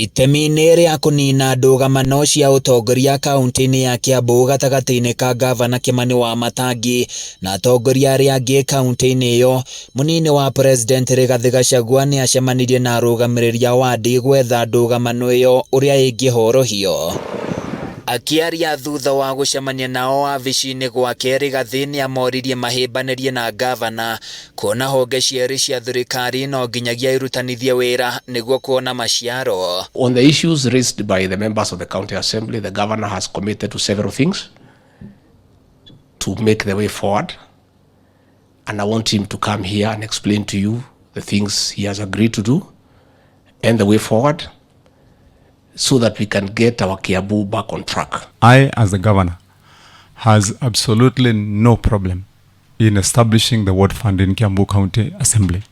Itemi-inĩ rĩa kũnina ndũgamano cia ũtongoria kaunti-inĩ ya Kiambu gatagatĩ-inĩ ka ngavana Kimani Wamatangi na atongoria arĩa angĩ kaunti-inĩ ĩyo, mũnini wa President Rigathĩ Gachagua nĩ acemanirie na arũgamĩrĩri a wandi gwetha ndũgamano ĩyo ũrĩa ĩngĩhorohio. Akĩaria thutha wa gũcemania nao wabici-inĩ gwake, Rigathĩ nĩ amoririe mahĩmbanĩrie na ngavana kuona honge cierĩ cia thirikari no nginyagia irutanithie wĩra nĩguo kuona maciaro. On the issues raised by the members of the county assembly, the governor has committed to several things to make the way forward. And I want him to come here and explain to you the things he has agreed to do and the way forward so that we can get our Kiambu back on track. I, as the governor, has absolutely no problem in establishing the ward fund in Kiambu County Assembly.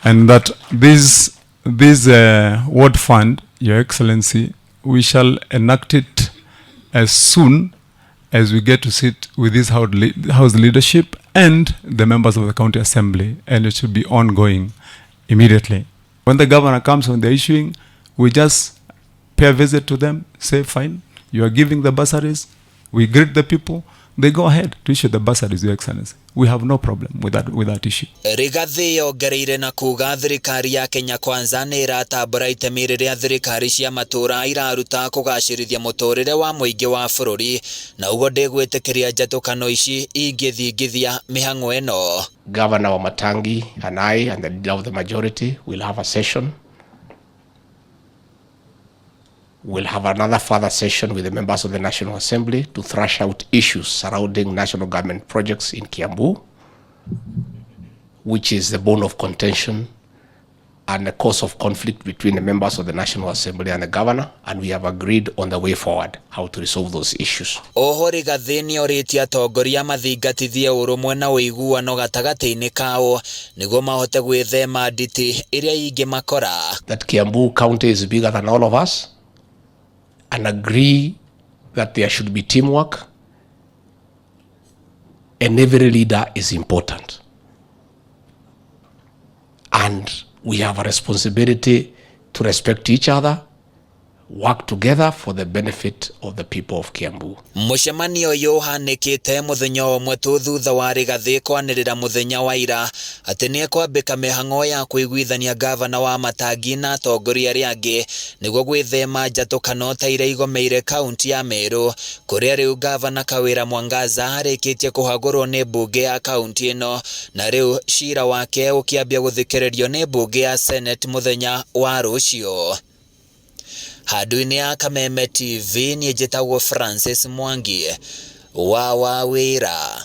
And that this ward fund, Your Excellency, we shall enact it as soon as we get to sit with this house leadership and the members of the county assembly, and it should be ongoing immediately. When the governor comes on the issuing, we just pay a visit to them, say, fine, you are giving the bursaries, we greet the people, they go ahead to issue the bursaries, Your Excellency. We have no problem with that issue. Rigathi yongereire na kuga thirikari ya Kenya Kwanza nĩ ĩratambũra itemi rĩrĩa thirikari cia matũũra iraruta kũgacĩrithia mũtũrĩre wa mũingĩ wa bũrũri na ũguo ndĩgwĩtĩkĩria njatũkano ici ingĩthingithia mĩhang'o ĩno. Governor Wamatangi and I and the leader of the majority will have a session. We'll have another further session with the members of the National Assembly to thrash out issues surrounding national government projects in Kiambu, which is the bone of contention and the cause of conflict between the members of the National Assembly and the governor, and we have agreed on the way forward, how to resolve those issues. Oho Rigathi nĩorĩtie atongoria mathingatithie ũrũmwe na ũiguano gatagatĩ-inĩ kao nĩguo mahote gwĩthema nditi iria ingĩmakora. That Kiambu County is bigger than all of us, and agree that there should be teamwork, and every leader is important. And we have a responsibility to respect each other, work together for the benefit of the people of Kiambu. Mũcemanio ũyũ ũhanĩkĩte mũthenya ũmwe tu thutha wa Rigathi kwanĩrĩra mũthenya wa ira atĩ nĩekwambĩka mĩhang'o ya kũiguithania ngavana Wamatangi na atongoria arĩa angĩ nĩguo gwĩthema njatũkano ta iria igomeire kaunti ya Meru kũrĩa rĩu ngavana Kawĩra Mwangaza arĩkĩtie kũhagũrwo nĩ mbunge ya kaunti ĩno na rĩu cira wake ũkĩambia gũthikĩrĩrio nĩ mbunge ya Senate mũthenya wa rũciũ. Handũ-inĩ ya Kameme TV niĩ njĩtagwo Francis Mwangi wa Wawĩra.